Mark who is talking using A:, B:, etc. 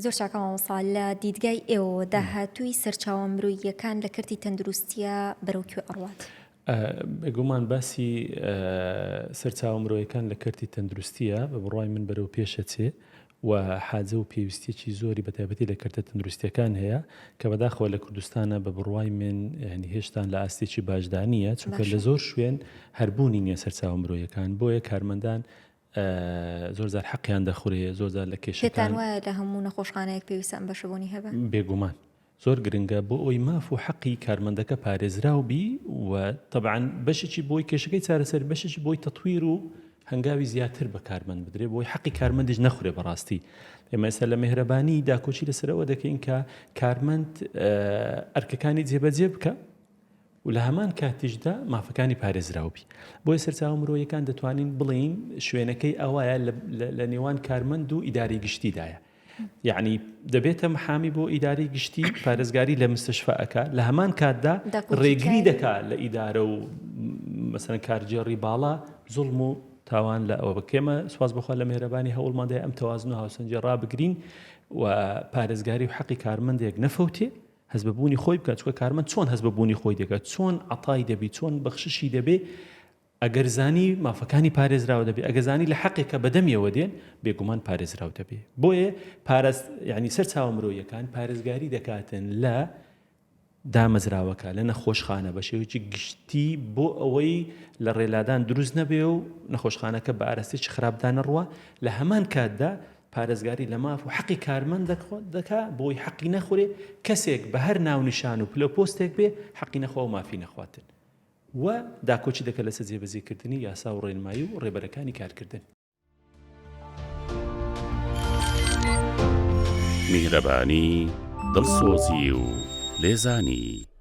A: زۆر چاکە مامۆستا، لە دیدگای ئێوەوە داهاتووی سەرچاوە مرۆییەکان لە کەرتی تەندروستییە بەرەو کوێ ئەڕوات؟
B: بێگومان باسی سەرچاوە مرۆیەکان لە کەرتی تەندروستییە بە بڕوای من بەرەو پێشەچێ و حاجە و پێویستیەکی زۆری بە تایبەتی لە کەرتە تەندروستیەکان هەیە کە بەداخەوە لە کوردستانە بە بڕوای من یعنی هێشتان لە ئاستێکی باشدا نییە چونکە لە زۆر شوێن هەربوونی نییە سەرچاوە مرۆیەکان بۆیە کارمەندان زۆر جار حەقیان دەخورێ زۆر جار لە کێشەکان.
A: پێتان وایە لە هەموو نەخۆشخانەیەک پێویستە ئەم بەشە بوونی هەبێ؟
B: بێگومان زۆر گرنگە بۆ ئەوەی ماف و حەقی کارمەندەکە پارێزراو بی و تەبعەن بەشێکی بۆی کێشەکەی چارەسەر بەشێکی بۆی تەتویر و هەنگاوی زیاتر بە کارمەند بدرێ بۆی حەقی کارمەندیش نەخورێ بەڕاستی ئێمە ئێستا لە مێهرەبانی داکۆکی لەسەرەوە دەکەین کە کارمەند ئەرکەکانی جێبەجێ بکە و لە هەمان کاتیشدا مافەکانی پارێزراو بی. بۆیە سەرچاوە مرۆیەکان دەتوانین بڵێین شوێنەکەی ئەوایە لە نێوان کارمەند و ئیدارەی گشتیدایە. یعنی دەبێتە محامی بۆ ئیدارەی گشتی پارێزگاری لە مستشفا ئەکا لە هەمان کاتدا ڕێگری دەکا لە ئیدارە و مەسەن کارگێڕی باڵا زوڵم و تاوان لە ئەوە بکێمە سواز بخوا لە مێرەبانی هەوڵماندای ئەم تەوازن و هاوسەنگی ڕابگرین و پارێزگاری و حەقی کارمەندێک نەفەوتێ هەست بە بوونی خۆی بکات چونکە کارمەند چۆن هەست بە بوونی خۆی دەکات چۆن عەتای دەبی چۆن بەخششی دەبێ ئەگەر زانی مافەکانی پارێزراوە دەبێ ئەگەر زانی لە حەقێکە بەدەمیەوە دێن بێگومان پارێزراو دەبێ بۆیە پارست یعنی سەر چاوە مرۆیەکان پارێزگاری دەکاتن لە دامەزراوەکە لە نەخۆشخانە بە شێوەیەکی گشتی بۆ ئەوەی لە ڕێلادان دروست نەبێ و نەخۆشخانەکە بە ئاراستێکی خراپدا نەڕوە لە هەمان کاتدا پارێزگاری لە ماف و حەقی کارمەند دەکا بۆی حەقی نەخورێ، کەسێک بە هەر ناونیشان و پلە و پۆستێک بێ حەقی نەخوا و مافی نەخواتن و داکۆکی دەکا لەسەر جێبەجێکردنی یاسا و ڕێنمایی و ڕێبەرەکانی کارکردن.
C: میهرەبانی، دڵسۆزی و لێزانی.